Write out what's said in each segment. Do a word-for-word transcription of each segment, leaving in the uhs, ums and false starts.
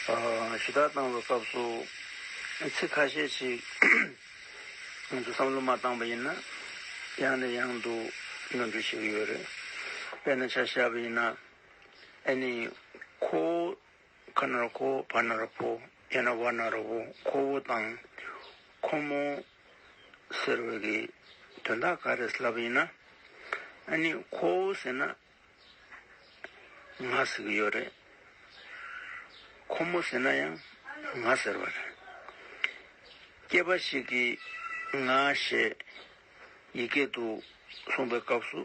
ཞུ་དག་བཏང་བའི་སྐབས་སུ་ཚིག་ཁ་ཤས་ཤིག་ང་ཚོ་བསམ་བློ་མ་བཏང་པ་ཡིན་ན་ཡང་ནས་ཡང་དུ་ནོར་འཁྲུལ་བྱེད་ཀྱི་ཡོད་རེད། དཔེར་ན་ཆ་བཞག་པ་ཡིན་ན་ཨ་ནི་ཁོ་བོ། ཁ་ན་རོ་ཁོ། བ་ན་རོ་བོ། ཡང་ན་བ་ན་རོ་བོ། ཁོ་བོ་དང་ཁོ་མོ་ཟེར་བའི་གི་དོན་དག་ག་རེ་ལབ་ཡིན་ན། ཨ་ནི་ཁོ་བོ་ཟེར་ན་ང་ཟེར་གི་ཡོད་རེད། ཁོ་མོ་ཟེར་ན་ཡང་ང་ཟེར་བ་རེད། སྐྱེས་པ་ཞིག་གིས་ང་ཞེས་ཡི་གེ་དུ་གསུངས་པའི་སྐབས་སུ་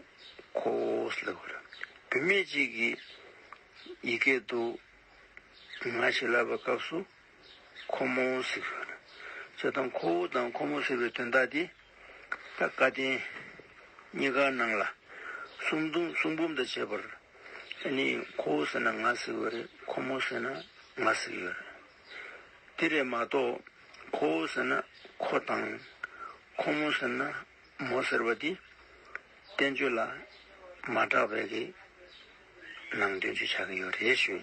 ཁོ་བོ་ཟེར་བ་རེད། བུད་མེད་ཅིག་གིས་ཡི་གེ་དུ་ང་ཞེས་ལབ་པའི་སྐབས་སུ་ཁོ་མོ་ཟེར་བ་རེད། བྱས་ཙང་ཁོ་བོ་དང་ཁོ་མོ་ཟེར་བའི་དོན་དག་དེ་ད་བཀའ་བསྟན་གཉིས་ཀ་ནང་ལ་གསུང་འབུམ་གསུང་འབུམ་དང་བཅས་པར་ཨ་ནི་ཁོ་བོ་ཟེར་ན་ང་ཟེར་བ་རེད། ཁོ་མོ་ཟེར་ན་ང་ཟེར་བ་རེད། དེ་རེད་མ་གཏོགས་ཁོ་བོ་ཟེར་ན་ཁོ་དང་ཁོ་མོ་ཟེར་ན་མོ་ཟེར་བ་དེ་བསྟན་བཅོས་ལ་མ་གྲགས་པའི་གི་ནང་དོན་ཅིག་ཆགས་ཀྱི་ཡོད་རེད་ཞུ།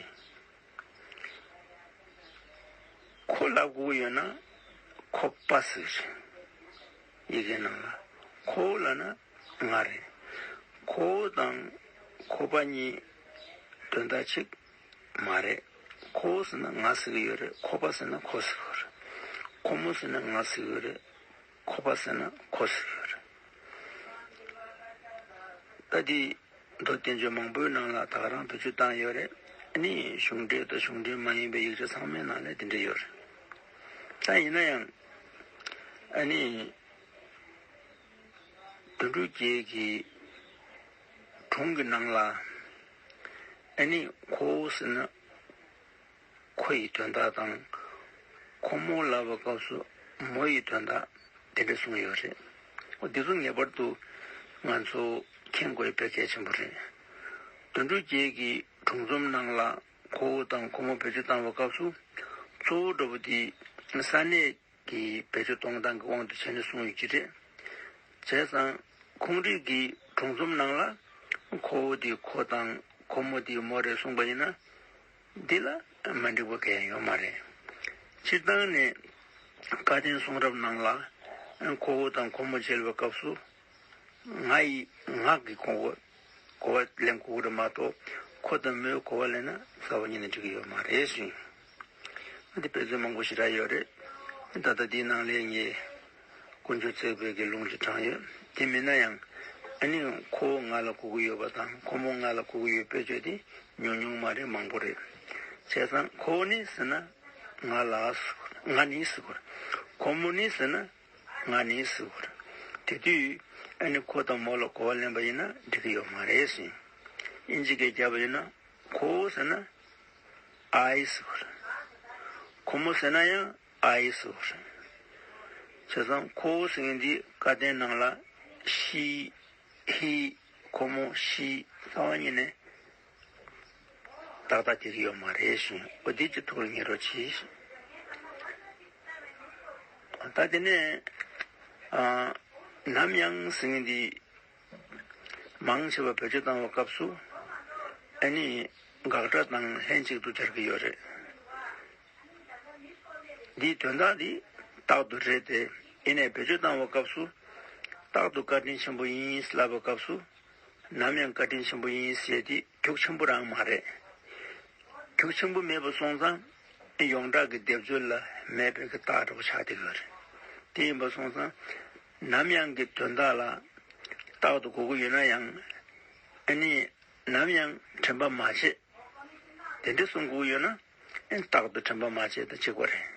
ཁོ་ལབ་དགོས་ཀྱི་ཡོད་ན་ཁོ་པ་ཟེར་གི་རེད། ཡི་གེ་ནང་ལ་ཁོ་ལབ་ན་ང་རེད། ཁོ་དང་ཁོ་པ་གཉིས་དོན་དག་གཅིག་མ་རེད། ཁོ་ཟེར་ན་ང་ཟེར་གི་ཡོད་རེད། ཁོ་པ་ཟེར་ན་ཁོ་ཟེར་གི་ཡོད་རེད། ཁོ་མོ་ཟེར་ན་ང་ཟེར་གི་ཡོད་རེད། ཁོ་པ་ཟེར་ན་ཁོ་ཟེར་གི་ཡོད་རེད། ད་དེ་མདོ་བསྟན་བཅོས་མང་པོའི་ནང་ལ་ད་ག་རང་བེད་སྤྱོད་བཏང་ཡོད་རེད། ཨ་ནི་གཞུང་འགྲེལ་དང་གཞུང་འགྲེལ་མ་ཡིན་པའི་ཡིག་ཆ་ཚང་མའི་ནང་ལ་དེ་འདྲ་ཡོད་རེད། ད་ཡིན་ན་ཡང་ཨ་ནི་དོན་གྲུབ་རྒྱལ་གྱི་སྒྲུང་གི་ནང་ལ་ཨ་ནི་ཁོ་བོ་ཟེར་ན་ཁོ་ཡི་དོན་དག་དང་། ཁོ་མོ་ལབ་པའི་སྐབས་སུ་མོ་ཡི་དོན་དག་དེ་འདྲ་གསུངས་ཡོད་རེད། འོ་འདི་ཚོ་ངེས་པར་དུ་ང་ཚོ་མཁྱེན་དགོས་དཔེ་གལ་ཆེན་པོ་རེད། དོན་གྲུབ་རྒྱལ་གྱི་སྒྲུང་རྩོམ་ནང་ལ་ཁོ་བོ་དང་ཁོ་མོ་བེད་སྤྱོད་བཏང་བའི་སྐབས་སུ་གཙོ་བོ་འདྲ་པོ་དེ་ས་གནས་ཀྱི་བེད་སྤྱོད་གཏོང་སྟངས་ཀྱི་དབང་དུ་བྱས་ནས་གསུངས་ཡོད་ཀྱི་རེད། བྱས་ཙང་ཁོང་རིགས་ཀྱི་སྒྲུང་རྩོམ་ནང་ལ་ཁོ་བོ་དེ་ཁོ་དང་ཁོ་མོ་དེ་མོ་རེད་གསུངས་པ་ཡིན་ན། འདི་ལ་མ་འགྲིག་པ་གང་ཡང་ཡོད་མ་རེད། སྤྱིར་བཏང་ནས་བཀའ་བསྟན་གསུང་རབ་ནང་ལ་ཁོ་བོ་དང་ཁོ་མོ་བྱེད་པའི་སྐབས་སུ་ང་ཡི་ངག་གི་གོ་བ་གོ་བ་ལེན་དགོས་ཀྱི་རེད་མ་གཏོགས་ཁོ་དང་མོའི་གོ་བ་ལེན་ན་རྩ་བ་ཉིད་ནས་འགྲིག་གི་ཡོད་མ་རེད་ཟེར། འདི་དཔེ་མཚོན་མང་པོ་ཞེ་དྲག་ཡོད་རེད། ད་ལྟ་འདིའི་ནང་ལས་ངས་དཀོན་མཆོག་བརྩེགས་པའི་གི་ལུང་ཅིག་དྲངས་ཡོད། དེ་མིན་ན་ཡང་ཨ་ནི་ཁོ་བོ་ང་ལ་གོ་གི་ཡོད་པ་དང་ཁོ་མོ་ང་ལ་གོ་གི་ཡོད་པའི་ཆོས་དེ་ཉུང་ཉུང་མ་རེད། མང་པོ་རེད། བྱས་ཙང་ཁོ་བོ་ནི་ཟེར་ན་ང་ལ་ཟེར་གོ་རེད། ང་ནི་ཟེར་གོ་རེད། ཁོ་མོ་ནི་ཟེར་ན་ང་ནི་ཟེར་གོ་རེད། དེ་དུས་ཨ་ནི་ཁོ་དང་མོ་ལ་གོ་བ་ལེན་པ་ཡིན་ན་འགྲིག་གི་ཡོད་མ་རེད་ཟེར། ཨིན་ཇི་སྐད་རྒྱབ་པ་ཡིན་ན་ཁོ་བོ་ཟེར་ན་ཨའི་ཟེར་གོ་རེད། ཁོ་མོ་ཟེར་ན་ཡང་ཨའི་ཟེར་གོ་རེད། བྱས་ཙང་ཁོ་བོ་ཟེར་མཁན་འདི་བཀའ་བསྟན་ནང་ལ་ཤི། ཧི། ཁོ་མོ་ཤི། རྩ་བ་ཉིད་ནས་ཏག་ཏག་འགྲིག་གི་ཡོད་མ་རེད་ཞུ། འོ་འདི་ཅིག་ཐུགས་ལ་ངེས་རོགས་གྱིས། ད་དེ་ནས་ཨ། ནམ་ཡང་ཟེར་མཁན་འདི་མང་ཆེ་བ་བེད་སྤྱོད་བཏང་བའི་སྐབས་སུ་ཨ་ནི་དགག་སྒྲ་དང་ལྷན་ཅིག་ཏུ་སྦྱར་གྱི་ཡོད་རེད། འདིའི་དོན་དག་འདི་རྟག་ཏུ་རེད་དེ། ཡིན་ནའི་བེད་སྤྱོད་བཏང་བའི་སྐབས་སུ་རྟག་ཏུ་བཀའ་དྲིན་ཆེན་པོ་ཡིན་ལབ་པའི་སྐབས་སུ་ནམ་ཡང་བཀའ་དྲིན་ཆེན་པོ་ཡིན་ཟེར་དེ་རྒྱུགས་ཆེན་པོ་རང་མ་རེད། རྒྱུགས་ཆེན་པོ་མེད་པ་སོང་ཙང་ཡོངས་གྲགས་ཀྱི་སྡེབ་སྦྱོར་ལ་མེད་པའི་གི་རྟགས་འདྲ་པོ་ཆགས་བསྡད་ཡོད་རེད། དེ་ཡིན་པ་སོང་ཙང་ནམ་ཡང་གི་དོན་དག་ལ་རྟག་ཏུ་གོ་གི་ཡོད་ན་ཡང་ཨ་ནི་ནམ་ཡང་དྲན་པ་མ་བརྗེད། དེ་འདྲ་གསུང་དགོས་ཡོད་ན་རྟག་ཏུ་དྲན་པ་མ་བརྗེད་དང་གཅིག་པ་རེད།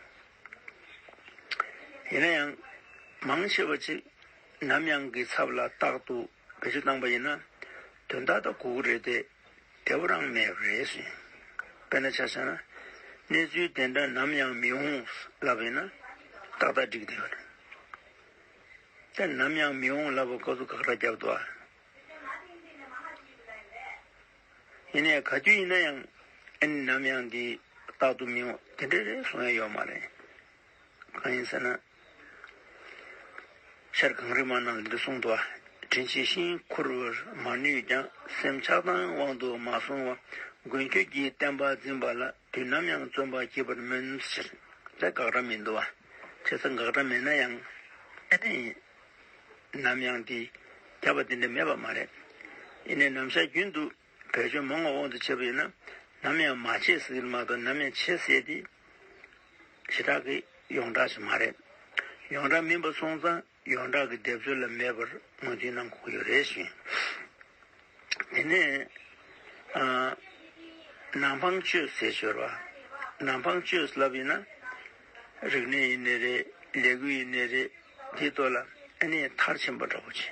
ཡིན་ན་ཡང་མང་ཆེ་བ་ཅིག་ནམ་ཡང་གི་ཚབ་ལ་རྟག་ཏུ་བེད་སྤྱོད་བཏང་པ་ཡིན་ན་དོན་དག་དང་གོ་གི་རེད་དེ། དེ་བོ་རང་མེད་པ་རེད་ཟེར། དཔེར་ན་ཆ་བཞག་ན་གནས་ཚུལ་དེ་འདྲ་ནམ་ཡང་མི་འོང་ལབ་ཡིན་ན་ཏག་ཏག་འགྲིག་བསྡད་ཡོད་རེད། ད་ནམ་ཡང་མི་འོང་ལབ་པའི་སྐབས་སུ་དགག་སྒྲ་བརྒྱབ་འདུག་ཨ། ཡིན་ནའི་ག་དུས་ཡིན་ན་ཡང་ཨ་ནི་ནམ་ཡང་འདི་རྟག་ཏུ་མི་འོང་དེ་འདྲ་རེད་གསུང་ཡ་ཡོད་མ་རེད། གང་ཡིན་ཟེར་ན། ཤར་གངས་རི་མ་ནང་འདི་གསུངས་འདུག་ཨ། དྲིན་ཆེན་གཤིན་ཁུར་བར་མ་ནུས་ཀྱང་། སེམས་ཆགས་སྡང་དབང་དུ་མ་སོང་བ། མགོན་ཁྱོད་ཀྱིས་བསྟན་པ་འཛིན་པ་ལ། དུས་ནམ་ཡང་བརྩོན་པ་བགྱིད་པར་སྨོན་ཟེར། ད་དགག་སྒྲ་མི་འདུག་བ། བྱས་ཙང་དགག་སྒྲ་མེད་ན་ཡང་ཨ་ནི་ནམ་ཡང་དེ་བརྒྱབ་པ་དེ་འདྲ་མེད་པ་མ་རེད། ཡིན་ནའི་ནམ་ཞག་རྒྱུན་དུ་བེད་སྤྱོད་མང་བ་དབང་དུ་བྱས་པ་ཡིན་ན། ནམ་ཡང་མ་བྱེད་ཟེར་གྱི་མ་གཏོགས་ནམ་ཡང་བྱེད་ཟེར་དེ་ཞེ་དྲག་གི་ཡོངས་གྲགས་ཤིག་མ་རེད། ཡོངས་གྲགས་མིན་པ་སོང་ཙང་ཡོངས་གྲགས་ཀྱི་སྡེབ་སྦྱོར་ལ་མེད་པར་ངོས་འཛིན་གནང་དགོས་ཀྱི་ཡོད་རེད་ཞུ། དེ་ནས་ཨ། ནམ་འཕང་གཅོད་ཟེར་སྦྱོར་བ། ནམ་འཕང་གཅོད་ལབ་ཡིན་ན། རིག་གནས་ཡིན་ནའི་རེད། ལས་འགུལ་ཡིན་ནའི་རེད། དེའི་ཐོག་ལ་ཨ་ནི་མཐར་ཕྱིན་པ་འདྲ་བོ་ཅིག་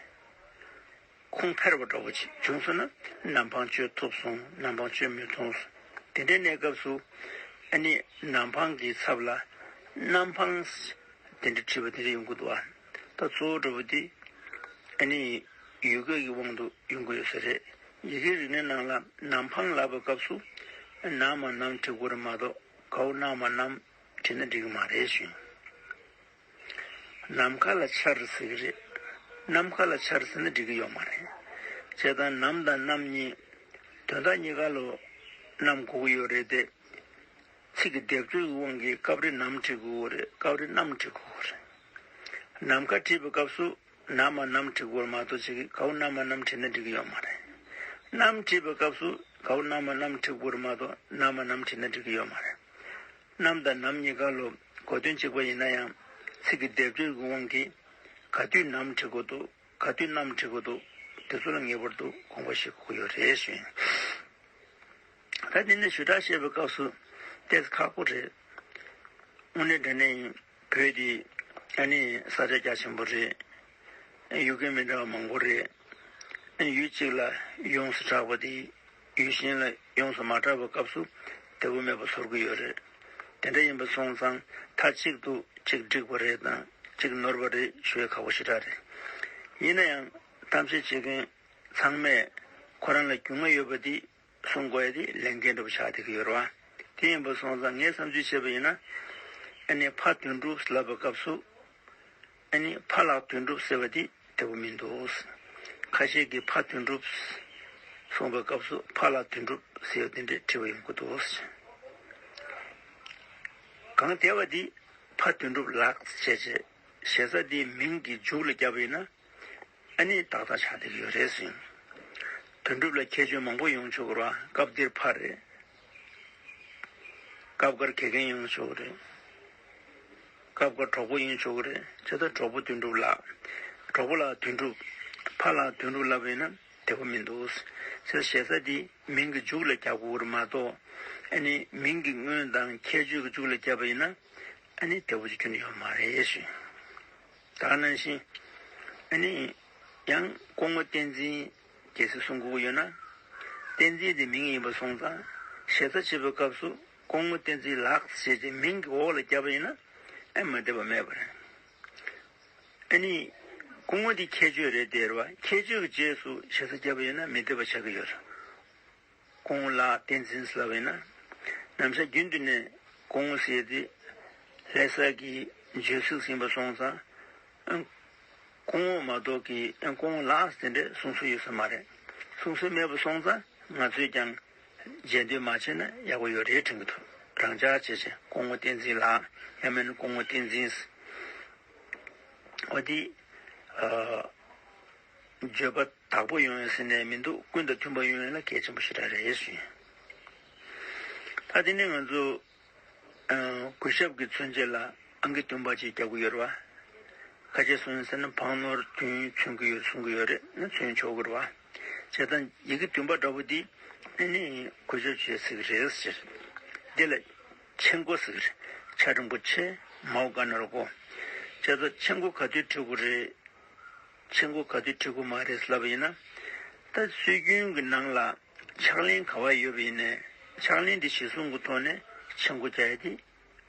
ཁུངས་འཕེར་བ་འདྲ་བོ་ཅིག་བྱུང་སོང་ན། ནམ་འཕང་གཅོད་ཐུབ་སོང་། ནམ་འཕང་གཅོད་མི་ཐུབ་སོང་། དེ་འདྲའི་གནས་སྐབས་སུ་ཨ་ནི་ནམ་འཕང་གི་ཚབ་ལ་གནམ་འཕང་དེ་འདྲ་བྲིས་པ་དེ་འདྲ་ཡོང་གི་འདུག་ཨ། ད་གཙོ་བོ་འདྲ་བོ་དེ་ཨ་ནི་ཡུལ་སྐད་ཀྱི་དབང་དུ་ཡོང་གི་ཡོད་ས་རེད། ཡི་གེའི་རིག་གནས་ནང་ལ་ནམ་འཕང་ལབ་པའི་སྐབས་སུ་ན་མ་ནམ་བྲི་དགོས་རེད་མ་གཏོགས་གའོ་ན་མ་ནམ་བྲིས་ན་འགྲིག་གི་མ་རེད་ཞུ། ནམ་མཁའ་ལ་འཕྱར་ཟེར་གྱི་རེད། ནམ་མཁའ་ལ་འཕྱར་ཟེར་ན་འགྲིག་གི་ཡོད་མ་རེད། བྱས་ཙང་ནམ་དང་གནམ་གཉིས་དོན་དག་གཉིས་ཀ་ལོ་གནམ་གོ་གི་ཡོད་རེད་དེ། ཚིག་གི་སྡེབ་སྦྱོར་གྱི་དབང་གིས་སྐབས་རེ་ནམ་བྲི་དགོས་རེད། སྐབས་རེ་གནམ་བྲི་དགོས་རེད། ནམ་མཁའ་བྲིས་པའི་སྐབས་སུ་ན་མ་ནམ་བྲི་དགོས་མ་གཏོགས་ཅིག་གའོ་ན་མ་ནམ་བྲིས་ན་འགྲིག་གི་ཡོད་མ་རེད། གནམ་བྲིས་པའི་སྐབས་སུ་གའོ་ན་མ་ནམ་བྲི་དགོས་རེད་མ་གཏོགས་ན་མ་ནམ་བྲིས་ན་འགྲིག་གི་ཡོད་མ་རེད། གནམ་དང་ནམ་གཉིས་ཀ་ལོ་གོ་དོན་གཅིག་པ་ཡིན་ན་ཡང་ཚིག་གི་སྡེབ་སྦྱོར་གྱི་དབང་གིས་ག་དུས་ནམ་བྲི་དགོས་འདུག་ག་དུས་གནམ་བྲི་དགོས་འདུག་དེ་ཚོ་ལ་ངེས་པར་དུ་དགོངས་པ་བཞེས་དགོས་ཀྱི་ཡོད་རེད་ཞུ་ཡིན། ད་དེ་ནས་ཞུ་དག་བཤད་པའི་སྐབས་སུ་ཏོག་ཙམ་ཁག་པོ་རེད། དངོས་གནས་དྲང་གནས་ཡིན། བོད་འདི་ཨ་ནི་ས་ཆ་རྒྱ་ཆེན་པོ་རེད། ཡུལ་སྐད་མི་འདྲ་བ་མང་པོ་རེད། ཡུལ་གཅིག་ལ་ཡོངས་སུ་གྲགས་པ་དེ་ཡུལ་གཞན་ལ་ཡོངས་སུ་མ་གྲགས་པའི་སྐབས་སུ་བདེ་པོ་མེད་པ་ཚོར་གྱི་ཡོད་རེད། དེ་འདྲ་ཡིན་པ་སོང་ཙང་མཐའ་གཅིག་ཏུ་གཅིག་འགྲིག་པ་རེད་དང་གཅིག་ནོར་བ་རེད་ཞུ་ཡ་ཁག་པོ་ཞེ་དྲག་རེད། ཡིན་ན་ཡང་གཏམ་བཤད་བྱེད་མཁན་ཚང་མས་ཁོ་རང་ལ་རྒྱུས་མངའ་ཡོད་པ་དེ་གསུང་དགོས་ཡ་དེ་ལས་འགན་འདྲ་པོ་ཆགས་བསྡད་ཀྱི་ཡོད་རེད་བ། དེ་ཡིན་པ་སོང་ཙང་ངས་བསམ་ཚུལ་བྱས་པ་ཡིན་ན། ཨ་ནི་ཕ་དོན་གྲུབ་ལབ་པའི་སྐབས་སུ། ཨ་ནི་ཕ་ལགས་དོན་གྲུབ་ཟེར་བ་དེ་བདེ་པོ་མི་འདུག་ཁ་ཤས་ཀྱིས་ཕ་དོན་གྲུབ་གསུངས་པའི་སྐབས་སུ་ཕ་ལགས་དོན་གྲུབ་ཟེར་བ་དེ་འདྲས་བྲིས་པ་ཡོང་གི་འདུག་གང་བདེ་བ་དེ་ཕ་དོན་གྲུབ་ལགས་བྱས་བྱས་ཞེ་ས་དེ་མིང་གི་མཇུག་ལ་བརྒྱབ་པ་ཡིན་ན། ཨ་ནི་ཏག་ཏག་ཆགས་བསྡད་ཀྱི་ཡོད་རེད་ཟེར། དོན་གྲུབ་ལ་ཁྱད་ཆོས་མང་པོ་ཡོང་ཆོག་གི་རེད་བ། སྐབས་འདིར་ཕ་རེད། སྐབས་འགར་དགེ་རྒན་ཡོང་ཆོག་གི་རེད། སྐབས་འགར་གྲོགས་པོ་ཡོང་ཆོག་གི་རེད། བྱས་ཙང་གྲོགས་པོ་དོན་གྲུབ་ལགས། གྲོགས་པོ་ལགས་དོན་གྲུབ། ཕ་ལགས་དོན་གྲུབ་ལབ་པ་ཡིན་ན་བདེ་པོ་མི་འདུག་ཟེར། ཞེ་ས་དེ་མིང་གི་མཇུག་ལ་རྒྱག་དགོས་ཀྱི་རེད་མ་གཏོགས། ཨ་ནི་མིང་གི་སྔོན་དང་ཁྱད་ཆོས་ཀྱི་མཇུག་ལ་བརྒྱབ་པ་ཡིན་ན། ཨ་ནི་བདེ་པོ་ཅིག་ཁྱོན་ནས་ཡོད་མ་རེད་ཞུ། ད་ག་ནང་བཞིན། ཨ་ནི། ཡང་སྐུ་ངོ་བསྟན་འཛིན་གལ་སྲིད་གསུང་དགོས་ཀྱི་ཡོད་ན། བསྟན་འཛིན་དེ་མིང་ཡིན་པ་སོང་ཙང་ཞེ་ས་བྱེད་པའི་སྐབས་སུ་སྐུ་ངོ་བསྟན་འཛིན་ལགས་ཞེས་བྱས་མིང་གི་འོག་ལ་བརྒྱབ་པ་ཡིན་ན་ཨེ་མ་བདེ་བ་མེད་པ་རེད། ཨ་ནི། སྐུ་ངོ་དེ་ཁྱད་ཆོས་རེད་དེ་རེད་བ། ཁྱད་ཆོས་ཀྱི་རྗེས་སུ་ཞེ་ས་བརྒྱབ་པ་ཡིན་ན་མི་བདེ་བ་ཆགས་ཀྱི་ཡོད་རེད། སྐུ་ངོ་ལགས་བསྟན་འཛིན་ཟེར་ལབ་པ་ཡིན་ན། ནམ་ཞག་རྒྱུན་དུ་ནས་སྐུ་ངོ་ཟེར་ཏེ་ལྷ་ས་གི་བརྗོད་ཚིག་ཟིན་པ་སོང་ཙང་། ཨ། སྐུ་ངོ་མ་གཏོགས་ཀྱི་ཨ་སྐུ་ངོ་ལགས་དེ་འདྲས་གསུང་སྲོལ་ཡོད་ས་མ་རེད། གསུང་སྲོལ་མེད་པ་སོང་ཙང་ང་ཚོས་ཀྱང་རྗེས་ཟློས་མ་བྱས་ན་ཡག་པོ་ཡོད་རེད་དྲན་གྱི་འདུག་རང་འཇགས་བྱས་བྱས་སྐུ་ངོ་བསྟན་འཛིན་ལགས་ཡང་མིན་ན་སྐུ་ངོ་བསྟན་འཛིན། འོ་དེ། ཨ། བརྗོད་པ་དག་པོ་ཡོང་ཡ་ཟེར་ནས་མི་འདུག་ཀུན་དང་མཐུན་པ་ཡོང་ཡ་ལ་གལ་ཆེན་པོ་ཞེ་དྲག་རེད་ཞུ། ད་དེ་ནས་ང་ཚོ། ཨ། གུས་ཞབས་ཀྱི་མཚོན་བྱེད་ལ་ཨང་ཀི་བདུན་པ་ཅིག་རྒྱག་གི་ཡོད་རེད་བ། ཁ་ཆེ་སོང་ཟེར་ན་བང་ནོར་བདུན་མཚོན་གྱི་ཡོད་གསུང་གི་ཡོད་རེད་ན་མཚོན་ཆོག་གི་རེད་བ། བྱས་ཙང་ཡི་གེ་བདུན་པ་འདྲ་པོ་འདི་ཨ་ནི་གུས་ཞབས་བྱེད་ཟེར་གི་རེད་ཟེར། འདི་ལ་ཆེན་སྐུ་ཟེར་གི་རེད། ཆ་འགྲེང་བུ་ཆེ་མའོ་ག་ན་རོ་སྐུ། བྱས་ཙང་ཆེན་སྐུ་ག་དུས་བྲི་དགོས་རེད། ཆེན་སྐུ་ག་དུས་བྲི་དགོས་མ་རེད་ལབ་པ་ཡིན་ན། ད་སྲོལ་རྒྱུན་གྱི་ནང་ལ་ཕྱག་ལེན་ག་བ་ཡོད་པ་ཡིན་ནའི་ཕྱག་ལེན་དེ་གཞིར་བཟུང་གི་ཐོག་ནས་ཆེན་སྐུ་རྒྱག་ཡ་དེ་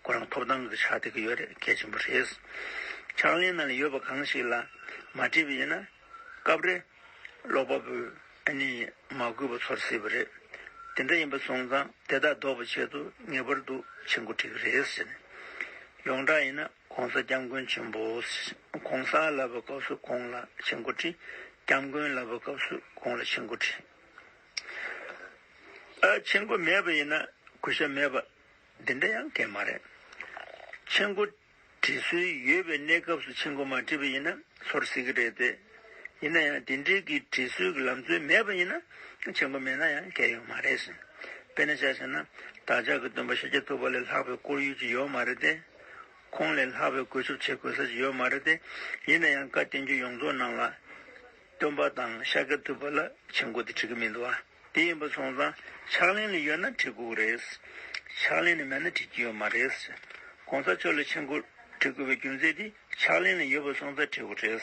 ཁོ་རང་ཐོབ་ཐང་གི་ཆགས་བསྡད་ཀྱི་ཡོད་རེད། གལ་ཆེན་པོ་རེད། ཕྱག་ལེན་ནང་ལ་ཡོད་པ་གང་ཞིག་ལ་མ་བྲིས་པ་ཡིན་ན་སྐབས་རེ་ཀློག་པ་པོས་ཨ་ནི་མ་གུས་པ་ཚོར་སྲིད་པ་རེད། དེ་འདྲ་ཡིན་པ་སོང་ཙང་དེ་དག་ཟློག་པའི་ཆེད་དུ་ངེས་པར་དུ་ཆེན་སྐུ་བྲི་གི་རེད་ཟེར་ནས། ཡོངས་གྲགས་ཡིན་ན། གོང་ས་སྐྱབས་མགོན་ཆེན་པོ། གོང་ས་ལབ་པའི་སྐབས་སུ་གོང་ལ་ཆེན་སྐུ་བྲི། སྐྱབས་མགོན་ལབ་པའི་སྐབས་སུ་གོང་ལ་ཆེན་སྐུ་བྲི། ཨ་མཆན་འགོད་མེད་པ་ཡིན་ན་གུས་ཞབས་མེད་པ་འདི་འདྲ་ཡང་གང་ཡང་མ་རེད། མཆན་འགོད་བྲིས་སྲོལ་ཡོད་པའི་གནས་སྐབས་སུ་མཆན་འགོད་མ་བྲིས་པ་ཡིན་ན་ཚོར་སྲིད་ཀྱི་རེད་དེ། ཡིན་ན་ཡང་དེ་འདྲའི་གི་བྲིས་སྲོལ་གྱི་ལམ་སྲོལ་མེད་པ་ཡིན་ན་མཆན་འགོད་མེད་ན་ཡང་གང་ཡང་ཡོད་མ་རེད་ཟེར། དཔེར་ན་ཆ་བཞག་ན་བདག་ཅག་གི་སྟོན་པ་ཤཱཀྱ་ཐུབ་པ་ལས་ལྷག་པའི་བསྐོར་ཡུལ་ཅིག་ཡོད་མ་རེད་དེ། ཁོང་ལས་ལྷག་པའི་གུས་ཞབས་བྱེད་དགོས་ས་ཅིག་ཡོད་མ་རེད་དེ། ཡིན་ན་ཡང་བཀའ་བསྟན་འགྱུར་ཡོངས་རྫོགས་ནང་ལ་སྟོན་པ་དང་ཤཱཀྱ་ཐུབ་པ་ལ་མཆན་འགོད་དེ་བྲི་གི་མི་འདུག་བ། དེ་ཡིན་པ་སོང་ཙང་ཕྱག་ལེན་ལ་ཡོད་ན་བྲི་དགོས་རེད། ཕྱག་ལེན་ལ་མེད་ན་བྲི་རྒྱུ་ཡོད་མ་རེད། གོང་ས་མཆོག་ལ་མཆན་འགོད་བྲི་དགོས་པའི་རྒྱུ་མཚན་དེ་ཕྱག་ལེན་ལ་ཡོད་པ་སོང་ཙང་བྲི་དགོས་རེད།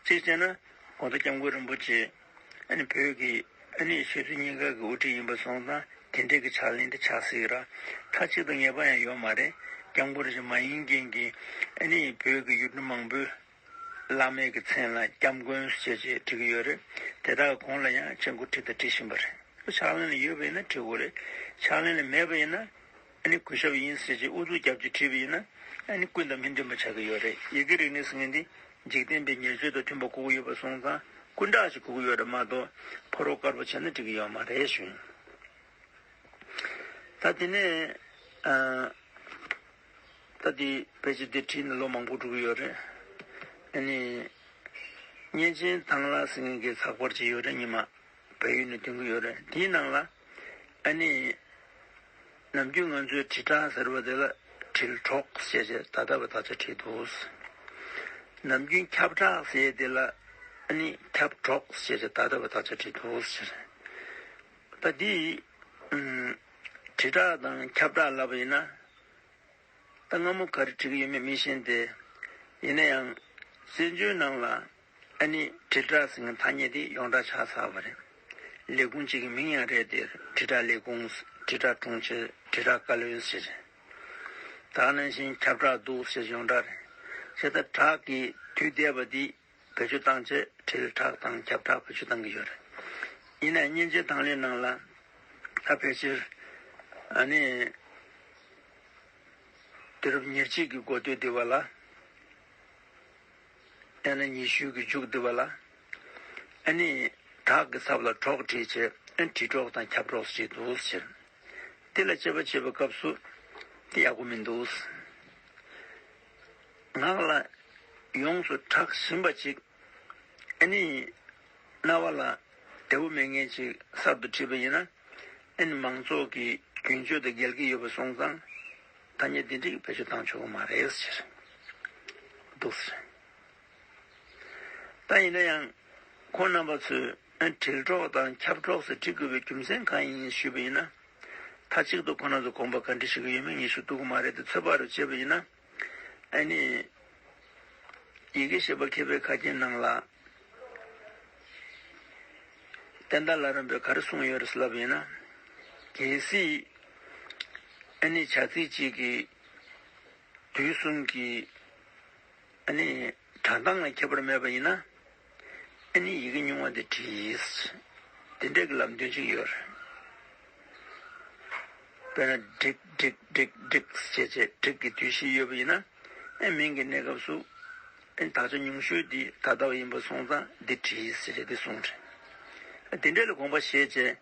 གཅིག་བྱས་ན་༸གོང་ས་༸སྐྱབས་མགོན་རིན་པོ་ཆེ་ཨ་ནི་བོད་ཀྱི་ཨ་ནི་ཆོས་སྲིད་གཉིས་ཀ་གི་དབུ་ཁྲིད་ཡིན་པ་སོང་ཙང་དེ་འདྲའི་གི་ཕྱག་ལེན་དེ་ཆགས་སྲིད་ར། མཐའ་གཅིག་ཏུ་ངེས་པ་ཡང་ཡོད་མ་རེད། སྐྱབས་མགོན་རིན་པོ་ཆེ་མ་ཡིན་མཁན་གྱི་ཨ་ནི་བོད་ཀྱི་ཡུལ་གྲུ་མང་པོའི་བླ་མའི་གི་མཚན་ལ་སྐྱབས་མགོན་ཞེས་བྱས་བྲི་གི་ཡོད་རེད། དེ་དག་གོང་ལ་ཡང་མཆན་འགོད་བྲིས་དང་བྲི་བཞིན་པ་རེད། ཕྱག་ལེན་ལ་ཡོད་པ་ཡིན་ན་བྲི་དགོས་རེད། ཕྱག་ལེན་ལ་མེད་པ་ཡིན་ན་ཨ་ནི་གུས་ཞབས་ཡིན་ཟེར་བྱས་ཨུ་ཚུགས་རྒྱབ་ཀྱི་བྲིས་པ་ཡིན་ན་ཨ་ནི་ཀུན་དང་མི་མཐུན་པ་ཆགས་ཀྱི་ཡོད་རེད། ཡི་གེ་རིག་གནས་ཟེར་མཁན་འདི་འཇིག་རྟེན་པའི་ཉེར་སྤྱོད་དང་མཐུན་པ་དགོས་ཀྱི་ཡོད་པ་སོང་ཙང་སྐུ་དྲག་ཅིག་དགོས་ཀྱི་ཡོད་རེད་མ་གཏོགས་ཕོ་རོག་དཀར་པོ་བྱས་ན་འགྲིག་གི་ཡོད་མ་རེད་ཞུ་ཡིན། ད་དེ་ནས་ཨ། ད་དེ་ཕལ་ཆེར་དེ་བྲིས་ནས་ལོ་མང་པོ་འགྲོ་གི་ཡོད་རེད། ཨ་ནི། གཉན་ཆེན་ཐང་ལྷ་ཟེར་མཁན་གྱི་ཚགས་པར་ཅིག་ཡོད་རེད། ཉི་མ་བལ་ཡུལ་ནས་ཐོན་གྱི་ཡོད་རེད། དེའི་ནང་ལ་ཨ་ནི། ནམ་རྒྱུན་ང་ཚོས་དྲིལ་བསྒྲགས་ཟེར་བ་དེ་ལ་དྲིལ་སྒྲོག་ཞེས་བྱས་ད་ལྟ་བའི་དག་ཆ་བྲིས་འདུག་ནམ་རྒྱུན་ཁྱབ་བསྒྲགས་ཟེར་དེ་ལ་ཨ་ནི་ཁྱབ་སྒྲོག་ཞེས་བྱས་ད་ལྟ་བའི་དག་ཆ་བྲིས་འདུག་ཟེར། ད་འདི། ཨུམ། དྲིལ་བསྒྲགས་དང་ཁྱབ་བསྒྲགས་ལབ་པ་ཡིན་ན། ད་སྔ་མོ་ག་རེ་བྲིས་ཀྱི་ཡོད་མེད་མི་ཤེས་ཏེ། ཡིན་ན་ཡང་། བཙན་བྱོལ་ནང་ལ་ཨ་ནི་དྲིལ་བསྒྲགས་ཟེར་མཁན་ཐ་སྙད་དེ་ཡོངས་གྲགས་ཆགས་ཚར་བ་རེད། ལས་ཁུངས་གཅིག་གི་མིང་ཡང་རེད་དེ། དྲིལ་བསྒྲགས་ལས་ཁུངས། དྲིལ་བསྒྲགས་དྲུང་ཆེ། དྲིལ་བསྒྲགས་བཀའ་བློན་ཟེར། ད་ག་ནང་བཞིན་ཁྱབ་བསྒྲགས་འདུག་ཟེར་ཡོངས་གྲགས་རེད། བྱས་ཙང་བསྒྲགས་ཀྱི་དུས་འདས་པ་འདི་བེད་སྤྱོད་བཏང་བྱས་དྲིལ་བསྒྲགས་དང་ཁྱབ་བསྒྲགས་བེད་སྤྱོད་བཏང་གི་ཡོད་རེད། ཡིན་ནའང་གཉན་ཆེན་ཐང་ལྷའི་ནང་ལ་ད་ཕལ་ཆེར་ཨ་ནི་དུས་རབས་ཉེར་གཅིག་གི་འགོ་སྟོད་འདི་བ་ལ། ཡང་ན་ཉི་ཤུ་གི་མཇུག་འདི་བ་ལ། ཨ་ནི་བསྒྲགས་ཀྱི་ཚབ་ལ་སྒྲོག་བྲིས་བྱས་ཨ་ནི་དྲིལ་སྒྲོག་དང་ཁྱབ་སྒྲོག་ཟེར་འདུག་ཟེར། དེ་ལ་དཔྱད་པ་བྱེད་པའི་སྐབས་སུ་དེ་ཡག་པོ་མི་འདུག་ངག་ལ་ཡོངས་སུ་གྲགས་བཞིན་པ་ཅིག་ཨ་ནི་རྣ་བ་ལ་བདེ་བོ་མེད་མཁན་ཅིག་གསར་དུ་བྲིས་པ་ཡིན་ན་ཨ་ནི་མང་ཚོགས་ཀྱི་རྒྱུན་སྤྱོད་དང་འགལ་གྱི་ཡོད་པ་སོང་ཙང་ཐ་སྙད་འདི་འདྲ་བེད་སྤྱོད་བཏང་ཆོག་གི་མ་རེད་ཟེར་འདུག་ཟེར། ད་ཡིན་ན་ཡང་ཁོང་རྣམ་པ་ཚོས་ཨ་ནི་དྲིལ་སྒྲོག་དང་ཁྱབ་སྒྲོག་ཟེར་བྲི་དགོས་པའི་རྒྱུ་མཚན་གང་ཡིན་ཞུས་པ་ཡིན་ན། མཐའ་གཅིག་ཏུ་ཁོང་རྣམ་ཚོ་དགོངས་པ་ག་འདྲ་ཞུ་གི་ཡོད་མེད་ངས་ཞུ་ཐུབ་ཀྱི་མ་རེད་དེ། ཚོད་དཔག་རུ་བྱས་པ་ཡིན་ན། ཨ་ནི། ཡི་གེ་ཞེས་པ་མཁས་པའི་ཁ་རྒྱུན་ནང་ལ། བསྟན་དར་ལྷ་རམས་པས་ག་རེ་གསུངས་ཡོད་རེད་ཟེར་ལབ་ཡིན་ན། གལ་སྲིད། ཨ་ནི་བྱ་ཚིག་གཅིག་གི་དུས་གསུམ་གྱི་ཨ་ནི་སྒྲ་གདངས་ལ་ཁྱད་པར་མེད་པ་ཡིན་ན། ཨ་ནི་ཡི་གེ་རྙིང་བ་འདི་བྲིས་ཡིན། དེ་འདྲ་གི་ལམ་སྟོན་ཅིག་ཡོད་རེད། དཔེར་ན་བསྒྲིགས་བསྒྲིགས་བསྒྲིགས་བསྒྲིགས་ཟེར་བྱས་བསྒྲིགས་ཀྱི་དུས་བཞི་ཡོད་པ་ཡིན་ན། ཨེ་མིང་གི་གནས་སྐབས་སུ། ཨེ་དག་ཆ་ཉུང་ཤོས་འདི་ད་ལྟ་བ་ཡིན་པ་སོང་ཙང་འདི་བྲིས་ཟེར་བྱས་འདི་གསུངས་རེད། ཨེ་དེ་འདྲ་ལ་དགོངས་པ་བཞེས་བྱས་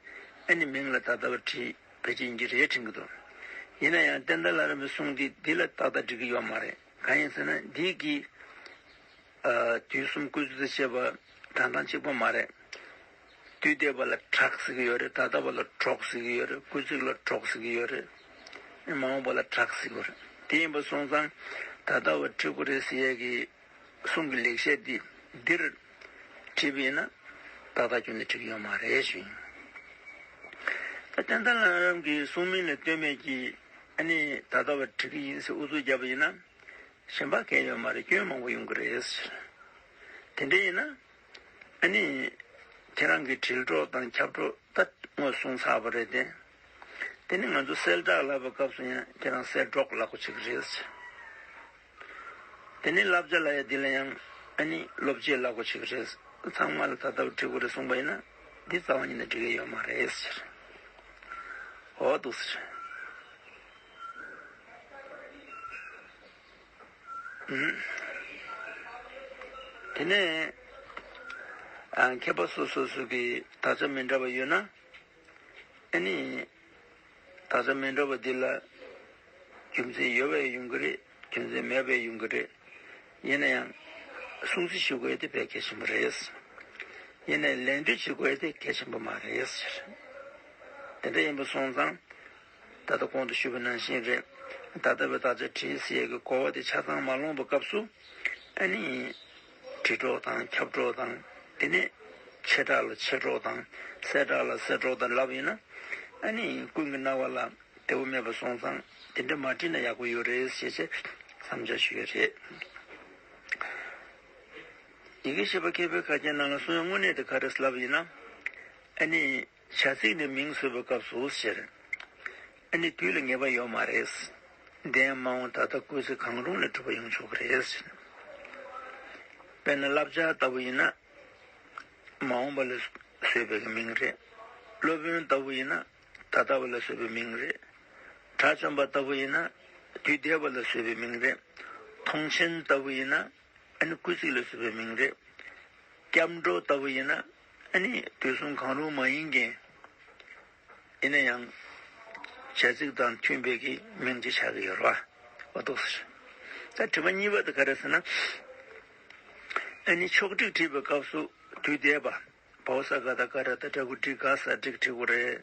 ཨེ་ནི་མིང་ལ་ད་ལྟ་བ་བྲིས་ཕལ་ཆེར་ཡིན་གྱི་རེད་དྲན་གྱི་འདུག་ཡིན་ན་ཡང་བསྟན་དར་ལྷ་རམས་པའི་གསུང་འདི་འདི་ལ་ཏག་ཏག་འགྲིག་གི་ཡོད་མ་རེད། གང་ཡིན་ཟེར་ན་འདི་གི་ཨ་དུས་གསུམ་སྐུལ་ཚིག་ཏུ་བྱས་པ་གྲངས་ཐང་གཅིག་པ་མ་རེད། དུས་འདས་པ་ལ་གྲགས་ཟེར་གྱི་ཡོད་རེད། ད་ལྟ་བ་ལ་གྲོགས་ཟེར་གྱི་ཡོད་རེད། སྐུལ་ཚིག་ལ་གྲོགས་ཟེར་གྱི་ཡོད་རེད། མ་འོངས་པ་ལ་གྲགས་ཟེར་གྱི་ཡོད་རེད། དེ་ཡིན་པ་སོང་ཙང་ད་ལྟ་བ་བྲི་དགོས་རེད་ཟེར་ཡས་ཀྱི་གསུང་གི་ལེགས་བཤད་འདི་འདིར་བྲིས་པ་ཡིན་ན་ཏག་ཏག་ཁྱོན་ནས་འགྲིག་གི་ཡོད་མ་རེད་ཞུ་ཡིན། ད་བསྟན་དར་ལྷ་རམས་ཀྱི་གསུང་མིང་ལ་ལྟོས་མེད་ཀྱིས་ཨ་ནི་ད་ལྟ་བ་བྲི་གི་ཡིན་ཟེར་ཨུ་ཚུགས་བརྒྱབ་པ་ཡིན་ན། གཞན་པ་གང་ཡོད་མ་རེད། སྐྱོན་མང་པོ་ཡོང་གི་རེད་ཟེར། དེ་འདྲ་ཡིན་ན། ཨ་ནི། ཁྱེད་རང་གི་དྲིལ་སྒྲོག་དང་ཁྱབ་སྒྲོག་ད་དངོས་གསུངས་ཚར་བ་རེད་དེ། དེ་ནི་ང་ཚོ་གསལ་བསྒྲགས་ལབ་པའི་སྐབས་སུ་ཡང་ཁྱེད་རང་གསལ་སྒྲོག་ལབ་དགོས་བྱེད་ཀྱི་རེད་ཟེར། དེ་ནི་བསླབ་བྱ་ལབ་ཡ་འདི་ལ་ཡང་ཨ་ནི་སློབ་བྱེད་ལབ་དགོས་བྱེད་ཀྱི་རེད་ཟེར། ཚང་མ་ལ་ད་ལྟ་བ་བྲི་དགོས་རེད་གསུངས་པ་ཡིན་ན་འདི་རྩ་བ་ཉིད་ནས་འགྲིག་གི་ཡོད་མ་རེད་ཟེར། འོ་འདུག་ཟེར། དེ་ནས་ཨ་མཁས་པ་སོ་སོ་སོ་གི་དག་ཆ་མི་འདྲ་བ་ཡོད་ན། ཨ་ནི་དག་ཆ་མི་འདྲ་བ་འདི་ལ་རྒྱུ་མཚན་ཡོད་པའི་ཡོང་གི་རེད། རྒྱུ་མཚན་མེད་པའི་ཡོང་གི་རེད། ཡིན་ན་ཡང་སྲུང་བརྩི་ཞུ་དགོས་དེ་དཔེ་གལ་ཆེན་པོ་རེད། ཡིན་ནའི་ལད་ཟློས་བྱེད་དགོས་དེ་གལ་ཆེན་པོ་མ་རེད་ཟེར། དེ་འདྲ་ཡིན་པ་སོང་ཙང་། ད་ལྟ་གོང་དུ་ཞུས་པ་ནང་བཞིན་རེད། ད་ལྟ་བའི་དག་ཆ་བྲིས་ཟེར་ཡས་ཀྱི་གོ་བ་དེ་ཆ་ཚང་མ་ལོངས་པའི་སྐབས་སུ། ཨ་ནི། བྲིས་གྲོགས་དང་ཁྱབ་གྲོགས་དང་། དེ་ནས་ཆེ་དྲགས་ལ་ཆེ་གྲོགས་དང་། སྲས་དྲགས་ལ་སྲས་གྲོགས་དང་ལབ་ཡིན་ན། ཨ་ནི་ཀུན་གྱི་རྣ་བ་ལ་བདེ་བོ་མེད་པ་སོང་ཙང་དེ་འདྲ་མ་བྲིས་ན་ཡག་པོ་ཡོད་རེད་ཞེས་བྱས་བསམ་འཆར་ཞུ་ཡས་རེད། ཡི་གེ་ཤེས་པ་མཁས་པའི་ཁ་ཆེ་ནང་ལ་གསུང་ཡ་དངོས་གནས་དེ་ག་རེ་ལབ་ཡིན་ན། ཨ་ནི། བྱ་ཚིག་ནས་མིང་བཟོས་པའི་སྐབས་སུ་ཟེར། ཨ་ནི་དུས་ལ་ངེས་པ་ཡོད་མ་རེད། འདས་མ་འོངས་ད་ལྟ་སྐུལ་ཚིག་གང་རུང་ལས་གྲུབ་པ་ཡོང་ཆོག་གི་རེད། དཔེར་ན་བསླབ་བྱ་ལྟ་བུ་ཡིན་ན། མ་འོངས་པ་ལ་བཟོས་པའི་མིང་རེད། སློབ་དཔོན་ལྟ་བུ་ཡིན་ན། ད་ལྟ་བ་ལ་བཟོས་པའི་མིང་རེད། དགྲ་བཅོམ་པ་ལྟ་བུ་ཡིན་ན། དུས་འདས་པ་ལ་བཟོས་པའི་མིང་རེད། མཐོང་ཆེན་ལྟ་བུ་ཡིན་ན། ཨ་ནི་སྐུལ་ཚིག་ལ་བཟོས་པའི་མིང་རེད། སྐྱབས་འགྲོ་ལྟ་བུ་ཡིན་ན། ཨ་ནི་དུས་གསུམ་གང་རུང་མ་ཡིན་མཁན། ཡིན་ན་ཡང་། བྱ་ཚིག་དང་མཐུན་པའི་གི་མིང་ཅིག་ཆགས་ཀྱི་ཡོད་རེད་བ། འོ་འདུག་ཟེར། ད་དྲི་བ་གཉིས་པ་དེ་ག་རེ་ཟེར་ན། ཨ་ནི་ཕྱོགས་བསྒྲིགས་བྲིས་པའི་སྐབས་སུ་དུས་འདས་པ། བའོ་ས་ག་བཏགས་སྒ་ར་བཏགས་སྒྲ་གུ་སྒྲིག་སྒ་ས་བསྒྲིགས་བྲིས་དགོས་རེད།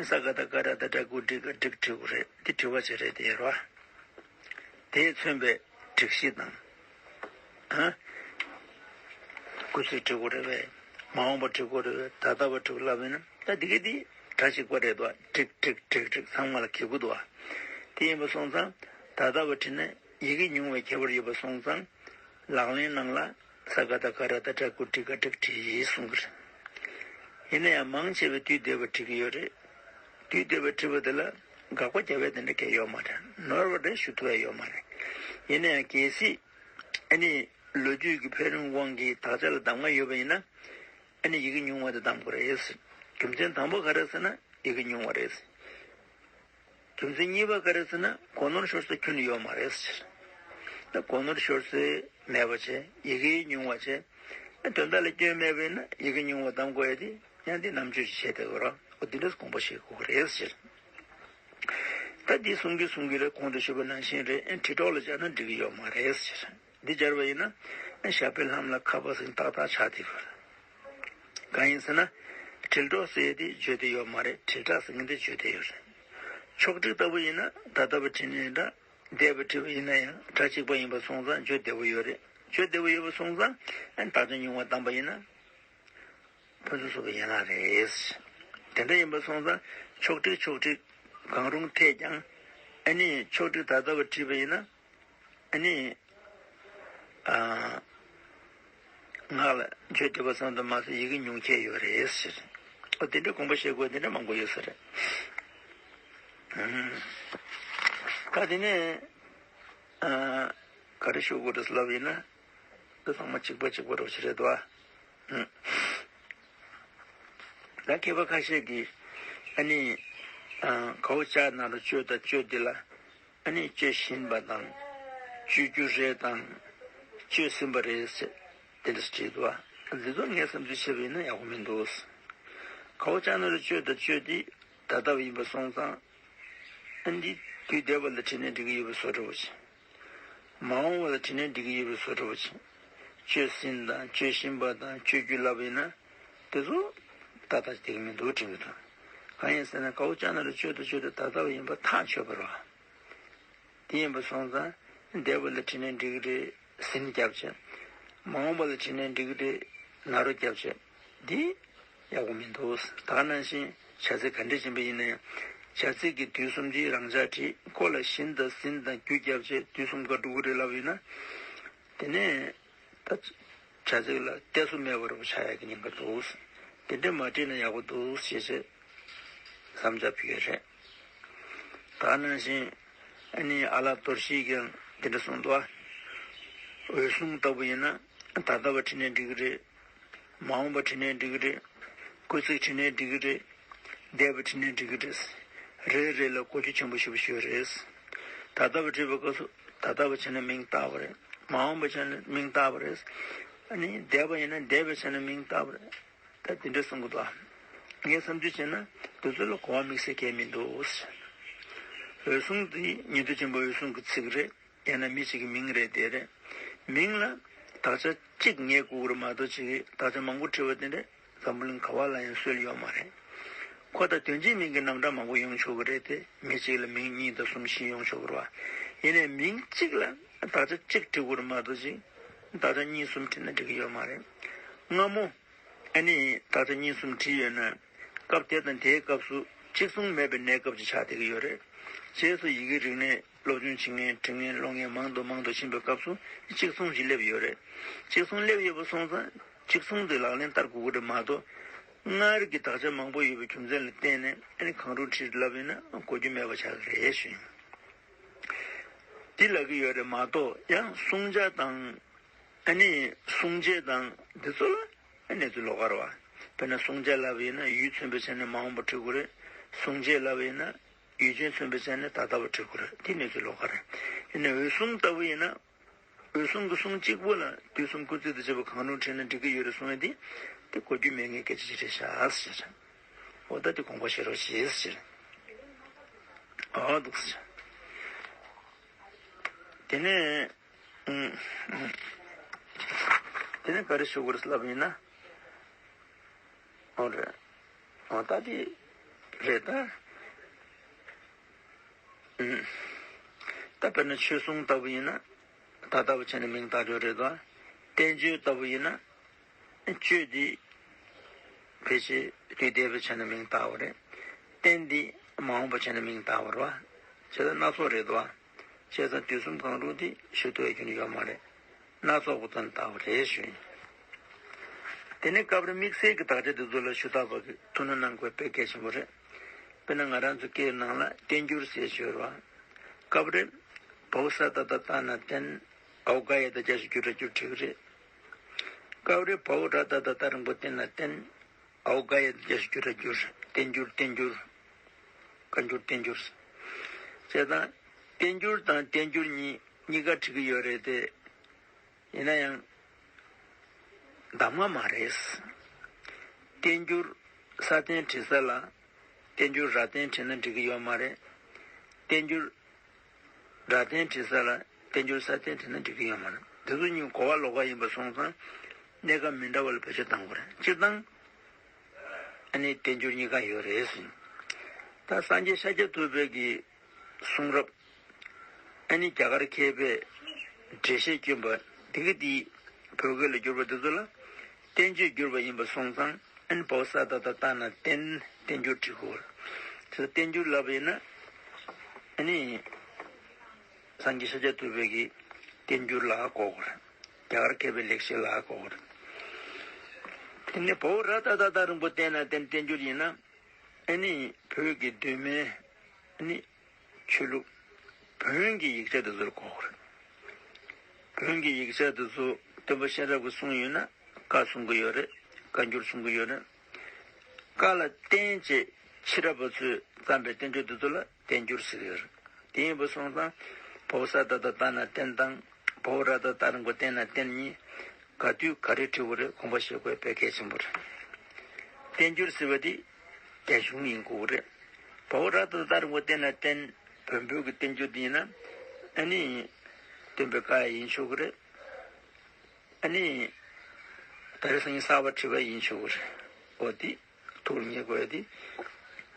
ས་ག་བཏགས་སྒ་ར་བཏགས་སྒྲ་གུ་སྒྲིག་སྒྲ་སྒྲིགས་བྲིས་དགོས་རེད། འདི་དྲི་བ་ཅིག་རེད་དེ་རེད་བ། དེས་མཚོན་པའི་སྒྲིག་གཞི་དང་། ཨ། སྐུལ་ཚིག་བྲིས་དགོས་རེད་པས། མ་འོངས་པ་བྲིས་དགོས་རེད་པས། ད་ལྟ་བ་བྲིས་དགོས་ལབ་ཡིན་ན། ད་འདི་ག་འདི་སྒྲ་གཅིག་པ་རེད་དོ། སྒྲིག་སྒྲིག་སྒྲིག་སྒྲིག་ཚང་མ་ལ་གི་གུ་འདུག་བ། དེ་ཡིན་པ་སོང་ཙང་ད་ལྟ་བ་བྲིས་ན་ཡི་གེ་ཉུང་བའི་ཁྱད་པར་ཡོད་པ་སོང་ཙང་། ལག་ལེན་ནང་ལ་ས་ག་བཏགས་སྒ་ར་བཏགས་སྒྲ་གུ་སྒྲིག་སྒ་སྒྲིགས་བྲིས་གསུང་གི་རེད། ཡིན་ན་ཡང་མང་ཆེ་བས་དུས་འདས་པ་བྲིས་ཀྱི་ཡོད་རེད། དུས་འདས་པ་བྲིས་པ་དེ་ལ་དགག་པ་རྒྱབ་ཡ་དེ་འདྲ་གང་ཡང་ཡོད་མ་རེད། ནོར་བ་རེ་ཞུ་ཐུབ་ཡ་ཡོད་མ་རེད། ཡིན་ན་ཡང་གལ་སྲིད། ཨ་ནི། ལོ་རྒྱུས་ཀྱི་ཕན་རུང་དབང་གིས་དག་ཆ་ལ་གདམ་ག་ཡོད་པ་ཡིན་ན། ཨ་ནི་ཡི་གེ་ཉུང་བ་དེ་གདམ་དགོས་རེད། རྒྱུ་མཚན་དང་པོ་ག་རེ་ཟེར་ན་ཡི་གེ་ཉུང་བ་རེད། རྒྱུ་མཚན་གཉིས་པ་ག་རེ་ཟེར་ན་སྒོ་ནོར་ཤོར་ས་ཁྱོན་ནས་ཡོད་མ་རེད་ཟེར། ད་སྒོ་ནོར་ཤོར་ས་མེད་པ་བྱས། ཡི་གེ་ཉུང་བ་བྱས། ཨ་དོན་དག་ལ་སྐྱོན་མེད་པ་ཡིན་ན་ཡི་གེ་ཉུང་བ་གདམ་དགོས་ཡ་དེ་ཡང་དེ་རྣམ་དཔྱོད་ཅིག་བྱས་བསྡད་དགོས་ར། འོ་དེ་འདྲ་དགོངས་པ་བཞེས་དགོས་ཀྱི་རེད་ཟེར། ད་འདི་གསུང་གི་གསུང་གི་རེད། གོང་དུ་ཞུས་པ་ནང་བཞིན་རེད། ཨ་དྲིལ་སྒྲོག་ལ་སྦྱར་ན་འགྲིག་གི་ཡོད་མ་རེད་ཟེར། འདི་སྦྱར་བ་ཡིན་ན། ཨ་ཞབས་པད་ལྷམ་ལ་ཁ་བ་ཟིན་ཏག་ཏག་ཆགས་བསྡད་ཡོད་རེད། གང་ཡིན་ཟེར་ན། དྲིལ་སྒྲོག་ཟེར་ཡས་དེ་བརྗོད་བདེ་ཡོད་མ་རེད། དྲིལ་བསྒྲགས་ཟེར་མཁན་དེ་བརྗོད་བདེ་ཡོད་རེད། ཕྱོགས་བསྒྲིགས་ལྟ་བུ་ཡིན་ན་ད་ལྟ་བ་བྲིས་ནའི་འདྲ། འདས་པ་བྲིས་པ་ཡིན་ན་ཡང་སྒྲ་གཅིག་པ་ཡིན་པ་སོང་ཙང་བརྗོད་བདེ་བོ་ཡོད་རེད། བརྗོད་བདེ་བོ་ཡོད་པ་སོང་ཙང་ཨ་དག་ཆ་ཉུང་བ་བདམས་པ་ཡིན་ན། ཕུན་སུམ་ཚོགས་པའི་ཡན་ལག་རེད། དེ་འདྲ་ཡིན་པ་སོང་ཙང་ཕྱོགས་བསྒྲིགས་ཕྱོགས་བསྒྲིགས་གང་རུང་འཐད་ཀྱང་། ཨ་ནི་ཕྱོགས་བསྒྲིགས་ད་ལྟ་བ་བྲིས་པ་ཡིན་ན། ཨ་ནི། ཨ། ངག་ལ་བརྗོད་བདེ་བ་ཙམ་དུ་མ་ཟད་ཡི་གེ་ཉུང་ཁྱད་ཡོད་རེད་ཟེར། ཨོ་དེ་འདྲ་དགོངས་པ་བཞེས་དགོས་དེ་འདྲ་མང་པོ་ཡོད་ས་རེད། ཨ། ད་དེ་ནས། ཨ། ག་རེ་ཞུ་དགོས་རེད་ལབ་ཡིན་ན། འདི་ཚང་མ་གཅིག་པ་གཅིག་པ་རོ་ཞིག་རེད་དོ། ཨ། ད་མཁས་པ་ཁ་ཤས་ཀྱིས་ཨ་ནི། ཨ། གའོ་ཅ་ན་རོ་གཅོད་དང་གཅོད་འདི་ལ། ཨ་ནི་གཅོད་བཞིན་པ་དང་། གཅོད་རྒྱུ་རེད་དང་། གཅོད་ཟིན་པ་རེད་ཟེར། དེ་འདྲ་བྲིས་འདུག་བ། འདི་ཚོ་ངས་བསམ་ཚུལ་བྱས་པ་ཡིན་ན་ཡག་པོ་མི་འདུག། གའོ་ཅ་ན་རོ་གཅོད་དང་གཅོད་འདི་ད་ལྟ་བ་ཡིན་པ་སོང་ཙང་། ཨ་འདི་དུས་འདས་པ་ལ་བྲིས་ནས་འགྲིག་གི་ཡོད་པའི་བཟོ་འདྲ་བོ་ཅིག། མ་འོངས་པ་ལ་བྲིས་ནས་འགྲིག་གི་ཡོད་པའི་བཟོ་འདྲ་བོ་ཅིག། གཅོད་ཟིན་དང་གཅོད་བཞིན་པ་དང་གཅོད་རྒྱུ་ལབ་པ་ཡིན་ན། དེ་ཚོ་ཏག་ཏག་འགྲིག་གི་མི་འདུག་དྲན་གྱི་འདུག། གང་ཡིན་ཟེར་ན་གའོ་ཅ་ན་རོ་གཅོད་དང་གཅོད་དེ་ད་ལྟ་བ་ཡིན་པ་ཐག་ཆོད་པ་རེད་བ། དེ་ཡིན་པ་སོང་ཙང་འདས་པ་ལ་བྲིས་ནས་འགྲིག་གི་རེད། ཟིན་རྒྱབ་བྱས། མ་འོངས་པ་ལ་བྲིས་ནས་འགྲིག་གི་རེད། ན་རོ་རྒྱབ་བྱས། འདི་ཡག་པོ་མི་འདུག། ད་ག་ནང་བཞིན་བྱ་ཚིག་ག་འདྲ་ཡིན་པ་ཡིན་ན་ཡང་། བྱ་ཚིག་གི་དུས་གསུམ་གྱི་རང་འཇགས་བྲིས། ཁོ་ལ་བཞིན་དང་ཟིན་དང་རྒྱུ་རྒྱབ་བྱས་དུས་གསུམ་ཀ་འགྲོ་གི་རེད་ལབ་ཡོད་ན། དེ་ནས། ད། བྱ་ཚིག་ལ་གཏད་སོ་མེད་པ་རུ་ཆགས་ཡག་གི་ཉེན་ཁ་འདུག། དེ་འདྲ་མ་བྲིས་ན་ཡག་པོ་འདུག་ཞེས་བྱས། བསམ་འཆར་ཕུལ་ཡོད་རེད། ད་ག་ནང་བཞིན། ཨ་ནི་ཨ་ལགས་དོར་ཞི་ཡིས་ཀྱང་འདི་འདྲ་གསུངས་འདུག། འོད་སྲུང་ལྟ་བུ་ཡིན་ན། ད་ལྟ་བ་བྲིས་ནས་འགྲིག་གི་རེད། མ་འོངས་པ་བྲིས་ནས་འགྲིག་གི་རེད། སྐུལ་ཚིག་བྲིས་ནས་འགྲིག་གི་རེད། འདས་པ་བྲིས་ནས་འགྲིག་གི་རེད། རེ་རེ་ལ་གོ་རྒྱུ་ཆེན་པོ་ཞེ་པོ་ཞིག་ཡོད་རེད། ད་ལྟ་བ་བྲིས་པའི་སྐབས་སུ་ད་ལྟ་བ་བྱས་ན་མིང་བཏགས་པ་རེད། མ་འོངས་པ་བྱས་ན་མིང་བཏགས་པ་རེད། ཨ་ནི་འདས་པ་ཡིན་ན་འདས་པ་བྱས་ན་མིང་བཏགས་པ་རེད། ད་དེ་འདྲ་གསུང་གི་འདུག། ངས་བསམ་ཚུལ་བྱས་ན་དེ་ཚོ་ལ་གོ་བ་དམིགས་བསལ་གང་ཡང་མི་འདུག། འོད་སྲུང་དེ་ཉན་ཐོས་ཆེན་པོ་འོད་སྲུང་གི་ཚིག་རེད། ཡང་ན་མི་གཅིག་གི་མིང་རེད་དེ་རེད། མིང་ལ་དག་ཆ་གཅིག་ངེས་དགོས་ཀྱི་རེད་མ་གཏོགས་ཅིག་གིས་དག་ཆ་མང་པོ་བྲིས་པ་དེ་འདྲ་འཛམ་བུ་གླིང་ག་བ་ལ་ཡང་སྲོལ་ཡོད་མ་རེད། ཁོ་དང་དོན་གཅིག་མིང་གི་རྣམ་གྲངས་མང་པོ་ཡོང་ཆོག་གི་རེད་དེ། མི་གཅིག་ལ་མིང་གཉིས་དང་གསུམ་བཞི་ཡོང་ཆོག་གི་རེད་བ། ཡིན་ནའི་མིང་གཅིག་ལ་དག་ཆ་གཅིག་བྲིས་དགོས་རེད་མ་གཏོགས་ཅིག་དག་ཆ་གཉིས་གསུམ་བྲིས་ན་འགྲིག་གི་ཡོད་མ་རེད། སྔ་མོ། ཨ་ནི་དག་ཆ་གཉིས་གསུམ་བྲིས་ཡོད་ན། སྐབས་དེ་དང་དེའི་སྐབས་སུ་གཅིག་མཚུངས་མེད་པའི་གནས་སྐབས་ཅིག་ཆགས་བསྡད་ཀྱི་ཡོད་རེད། རྗེས་སུ་ཡི་གེ་རིག་གནས་སློབ་སྦྱོང་བྱེད་མཁན་འབྲི་མཁན་ཀློག་མཁན་མང་དུ་མང་དུ་ཕྱིན་པའི་སྐབས་སུ་གཅིག་མཚུངས་ཤིག་སླེབས་ཡོད་རེད། གཅིག་མཚུངས་སླེབས་ཡོད་པ་སོང་ཙང་གཅིག་མཚུངས་དེ་ལག་ལེན་བསྟར་དགོས་ཀྱི་རེད་མ་གཏོགས། སྔར་གྱི་དག་ཆ་མང་པོ་ཡོད་པའི་རྒྱུ་མཚན་ལ་བརྟེན་ནས་ཨ་ནི་གང་རུང་བྲིས་ལབ་ཡིན་ན་གོ་རྒྱུ་མེད་པ་ཆགས་ཀྱི་རེད་ཞུ་ཡིན། འདི་ལབ་ཀྱི་ཡོད་རེད་མ་གཏོགས་ཡང་བསྲུང་བྱ་དང་། ཨ་ནི་བསྲུང་བྱེད་དང་འདི་ཚོ་ལ་ཨ་གནས་ཚུལ་ལོགས་ཀ་རེད་བ། དཔེར་ན་བསྲུང་བྱ་ལབ་ཡིན་ན་ཡུལ་མཚོན་པའི་ཆ་ནས་མ་འོངས་པ་འབྲི་དགོས་རེད། བསྲུང་བྱེད་ལབ་ཡིན་ན་ཡུལ་ཅན་མཚོན་པའི་ཆ་ནས་ད་ལྟ་བ་འབྲི་དགོས་རེད། དེ་གནས་ཚུལ་ལོགས་ཀ་རེད། ཡིན་ནའི་འོད་སྲུང་ལྟ་བུ་ཡིན་ན། འོད་སྲུང་གི་གསུང་གཅིག་པོ་ལ་དུས་གསུམ་སྐུལ་ཚིག་ཏུ་བྱས་པ་གང་རུང་བྲིས་ན་འགྲིག་གི་ཡོད་རེད་གསུང་ཡ་དེ། དེ་གོ་རྒྱུ་མེད་མཁན་སྐད་ཆ་ཅིག་རེད་ཤག་ཟེར། འོ་ད་དེ་དགོངས་པ་བཞེས་རོགས་གྱིས་ཟེར། ཨོ་འདུག་ཟེར། དེ་ནས། ཨུམ། དེ་ནས་ག་རེ་ཞུ་དགོས་རེད་ལབ་ཡིན་ན། ཨོ་རེད། ཨོ་ད་དེ་རེད་ད། ཨུམ། ད་དཔེར་ན་ཆོས་སྲུང་ལྟ་བུ་ཡིན་ན། ད་ལྟ་བུ་བྱས་ནས་མིང་བཏགས་ཆོག་རེད་དོ། བསྟན་བཅོས་ལྟ་བུ་ཡིན་ན། བཅོས་འདི་ཕལ་ཆེར་དུས་འདས་པའི་ཆ་ནས་མིང་བཏགས་པ་རེད། བསྟན་འདི་མ་འོངས་པའི་ཆ་ནས་མིང་བཏགས་པ་རེད་བ། བྱས་ཙང་སྣ་ཚོགས་རེད་དོ། བྱས་ཙང་དུས་གསུམ་གང་རུང་དེ་ཞུ་ཐུབ་ཡ་ཁྱོན་ནས་ཡོད་མ་རེད། སྣ་ཚོགས་པོ་ཙམ་བཏགས་པ་རེད་ཞུ་ཡིན། དེ་ནས་སྐབས་རེ་དམིགས་བསལ་གྱི་དག་ཆ་དེ་ཚོ་ལ་ཞུ་དག་པ་གི་ཐུགས་སྣང་གནང་དགོས་དཔེ་གལ་ཆེན་པོ་རེད། དཔེར་ན་ང་རང་ཚོ་སྐད་ནང་ལ་བསྟན་འགྱུར་ཟེར་ཞུ་རེད་བ། སྐབས་རེ་བའོ་ས་ཏ་བཏགས་བཏགས་ན་བསྟན། འའོ་ག་ཡ་བཏགས་རྒྱ་ཞབས་ཀྱུ་ར་རྒྱུར་བྲིས་ཀྱི་རེད། སྐབས་རེ་བའོ་ར་ཏ་བཏགས་རྡ་རིང་པོ་བསྟན་ན་བསྟན། འའོ་ག་ཡ་བཏགས་རྒྱ་ཞབས་ཀྱུ་ར་རྒྱུར། བསྟན་འགྱུར་བསྟན་འགྱུར། བཀའ་འགྱུར་བསྟན་འགྱུར། བྱས་ཙང་བསྟན་འགྱུར་དང་བསྟན་འགྱུར་གཉིས་གཉིས་ཀ་བྲིས་ཀྱི་ཡོད་རེད་དེ། ཡིན་ན་ཡང་། གདམས་ངག་མ་རེད། བསྟན་འགྱུར་ས་བསྟན་བྲིས་ས་ལ། བསྟན་འགྱུར་རྭ་བསྟན་བྲིས་ན་འགྲིག་གི་ཡོད་མ་རེད། བསྟན་འགྱུར་རྭ་བསྟན་བྲིས་ས་ལ་བསྟན་འགྱུར་ས་བསྟན་བྲིས་ན་འགྲིག་གི་ཡོད་མ་རེད། འདི་ཚོ་གཉིས་གོ་བ་ལོགས་ཀ་ཡིན་པ་སོང་ཙང་། གནས་སྐབས་མི་འདྲ་བ་ལ་བེད་སྤྱོད་གཏང་དགོས་རེད། སྤྱིར་བཏང་། ཨ་ནི་བསྟན་འགྱུར་གཉིས་ཀ་ཡོད་རེད་ཟེར། ད་སངས་རྒྱས་ཤཱཀྱ་ཐུབ་པའི་གི་གསུང་རབ། ཨ་ནི་རྒྱ་གར་མཁས་པས་འགྲེལ་བཤད་བསྐྱོན་པ་འདི་ག་དེ་བོད་སྐད་ལ་བསྒྱུར་བ་འདི་ཚོ་ལ་བསྟན་བཅོས་བསྒྱུར་བ་ཡིན་པ་སོང་ཙང་། ཨ་ནི་བའོ་ས་ཏ་བཏགས་བཏགས་ན་བསྟན། བསྟན་འགྱུར་བྲིས་དགོས། དེ་བསྟན་འགྱུར་ལབ་པ་ཡིན་ན། ཨ་ནི་སངས་རྒྱས་ཤཱཀྱ་ཐུབ་པའི་གི་བསྟན་འགྱུར་ལ་གོ་དགོས་རེད། རྒྱ་གར་མཁས་པའི་ལེགས་བཤད་ལ་གོ་དགོས་རེད། དེ་ནས་བའོ་ར་ཏ་བཏགས་རྡ་རིང་པོ་བསྟན་ན་བསྟན། བསྟན་འགྱུར་ཡིན་ན། ཨ་ནི་བོད་ཀྱི་གདོད་མའི་ཨ་ནི་ཆོས་ལུགས་བོན་གྱི་ཡིག་ཆ་དེ་ཚོར་གོ་དགོས་རེད། བོན་གྱི་ཡིག་ཆ་དེ་ཚོ་སྟོན་པ་གཤེན་རབ་ཀྱིས་གསུངས་ཡོད་ན་བཀའ་གསུང་གི་ཡོད་རེད། བཀའ་འགྱུར་གསུང་གི་ཡོད་རེད། བཀའ་ལ་བརྟེན་བྱས་ཕྱི་རབས་པ་ཚོས་བརྩམས་པའི་བསྟན་བཅོས་དེ་ཚོ་ལ་བསྟན་འགྱུར་ཟེར་གྱི་ཡོད་རེད། དེ་ཡིན་པ་སོང་ཙང་བའོ་ས་ཏ་བཏགས་བཏགས་ན་བསྟན་དང་། བའོ་ར་ཏ་བཏགས་རྡ་རིང་པོ་བསྟན་ན་བསྟན་གཉིས་ག་དུས་ག་རེ་བྲིས་དགོས་རེད། དགོངས་པ་བཞེས་དགོས་དཔེ་གལ་ཆེན་པོ་རེད། བསྟན་འགྱུར་ཟེར་བ་དེ་རྒྱ་གཞུང་ཡིན་དགོས་རེད། བའོ་ར་ཏ་བཏགས་རྡ་རིང་པོ་བསྟན་ན་བསྟན། བོན་པོའི་གི་བསྟན་འགྱུར་དེ་ཡིན་ན། ཨ་ནི། སྟོན་པའི་བཀའ་ཡིན་ཆོག་གི་རེད། ཨ་ནི། ད་རེས་སང་ཉིན་གསར་པ་བྲིས་པ་ཡིན་ཆོག་གི་རེད། འོ་དེ་ཐུགས་ལ་ངེས་དགོས་ཡ་དེ་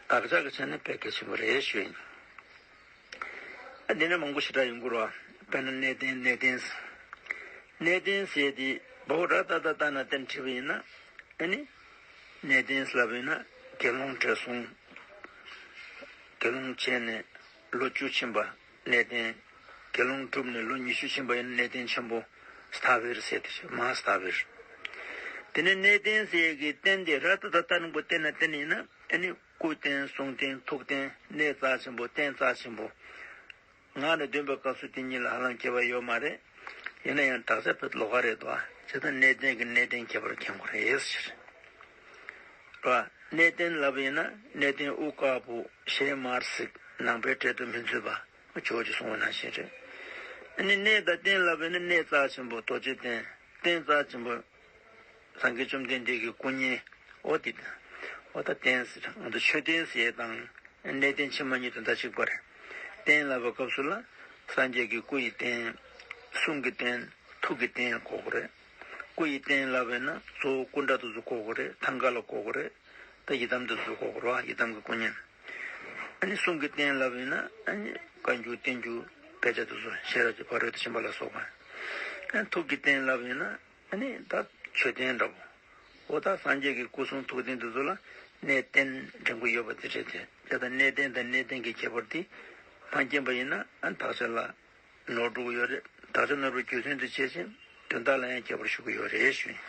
དག་ཆ་གི་ཆ་ནས་དཔེ་གལ་ཆེན་པོ་རེད་ཞུ་ཡིན། ཨ་འདི་ནས་མང་པོ་ཞེ་དྲག་ཡོང་གི་རེད་བ། དཔེར་ན་གནས་བརྟན། གནས་བརྟན། གནས་བརྟན་ཟེར་དེ་བའོ་ར་ཏ་བཏགས་བཏགས་ན་བརྟན་བྲིས་པ་ཡིན་ན། ཨ་ནི། གནས་བརྟན་ལབ་ཡིན་ན་དགེ་སློང་བགྲེས་སོང་། དགེ་སློང་བྱས་ནས་ལོ་བཅུ་ཕྱིན་པ་གནས་བརྟན། དགེ་སློང་གྲུབ་ནས་ལོ་ཉི་ཤུ་ཕྱིན་པ་ཡིན་ན་གནས་བརྟན་ཆེན་པོ། སྟ་བིར་ཟེར་དེ་མ་སྟ་བིར། དེ་ནས་གནས་བརྟན་ཟེར་གྱི་བརྟན་དེ་ར་ཏ་བཏགས་རྡ་རིང་པོ་བརྟན་ན་བརྟན་ཡིན་ན། ཨ་ནི་སྐུ་བརྟན། གསུང་བརྟན། ཐུགས་བརྟན། གནས་རྩ་ཆེན་པོ། བརྟན་རྩ་ཆེན་པོ། ངག་ནས་འདོན་པའི་སྐབས་སུ་དེ་གཉིས་ལ་ཧ་ལམ་ཁྱད་པར་ཡོད་མ་རེད། ཡིན་ན་ཡང་དག་ཆ་བོད་ལོགས་ཀ་རེད་དོ། བྱས་ཙང་གནས་བརྟན་གྱི་གནས་བརྟན་ཁྱད་པར་མཁྱེན་དགོས་རེད་ཟེར། རེད་བ། གནས་བརྟན་ལབ་པ་ཡིན་ན་གནས་བརྟན་དབུ་དཀར་པོ། ཞལ་དམར་སིག། ནང་པའི་གྲལ་དུ་མི་འཛུལ་བ། ཇོ་བོ་རྗེས་གསུངས་པ་ནང་བཞིན་རེད། ཨ་ནི་གནས་དང་བརྟན་ལབ་པ་ཡིན་ན་གནས་རྩ་ཆེན་པོ་རྡོ་རྗེ་གདན། བརྟན་རྩ་ཆེན་པོ། སངས་རྒྱས་བཅོམ་ལྡན་འདས་ཀྱི་སྐུ་བརྙན། འོ་དེ་དང་། འོ་ད་རྟེན་ཟེར་ང་ཚོ་མཆོད་རྟེན་ཟེར་དང་གནས་རྟེན་ཕྱི་མ་གཉིས་དོན་དག་གཅིག་པ་རེད། རྟེན་ལབ་པའི་སྐབས་སུ་ལ་སངས་རྒྱས་ཀྱི་སྐུ་ཡི་རྟེན། གསུང་གི་རྟེན། ཐུགས་ཀྱི་རྟེན་གོ་དགོས་རེད། སྐུ་ཡི་རྟེན་ལབ་པས་ན་གཙོ་བོ་སྐུ་འདྲ་དེ་ཚོ་གོ་དགོས་རེད། ཐང་ག་ལ་གོ་དགོས་རེད། ད་ཡི་དམ་དེ་ཚོ་གོ་དགོས་རེད་བ། ཡི་དམ་གྱི་སྐུ་བརྙན། ཨ་ནི་གསུང་གི་རྟེན་ལབ་ཡིན་ན་ཨ་ནི་བཀའ་འགྱུར་བསྟན་འགྱུར་དཔེ་ཆ་དེ་ཚོ་ཤེས་རབ་ཀྱི་ཕ་རོལ་ཏུ་ཕྱིན་པ་ལ་སོགས་པ། ཨ་ནི་ཐུགས་ཀྱི་རྟེན་ལབ་ཡིན་ན་ཨ་ནི་ད་མཆོད་རྟེན་འདྲ་པོ། འོ་ད་སངས་རྒྱས་ཀྱི་སྐུ་གསུང་ཐུགས་རྟེན་དེ་ཚོ་ལ་གནས་རྟེན་འདྲེན་གྱི་ཡོད་པ་དེ་རེད་དེ། དེ་ལྟར་གནས་རྟེན་དང་གནས་རྟེན་གྱི་ཁྱད་པར་དེ་མ་མཁྱེན་པ་ཡིན་ན་ཨ་ནི་དག་ཆ་ལ་ནོར་འགྲོ་གི་ཡོད་རེད། དག་ཆ་ནོར་བའི་རྒྱུ་མཚན་དེ་བྱས་ཤིང་དོན་དག་ལ་ཡང་ཁྱད་པར་ཞུ་གི་ཡོད་རེད་ཞུ་ཡིན།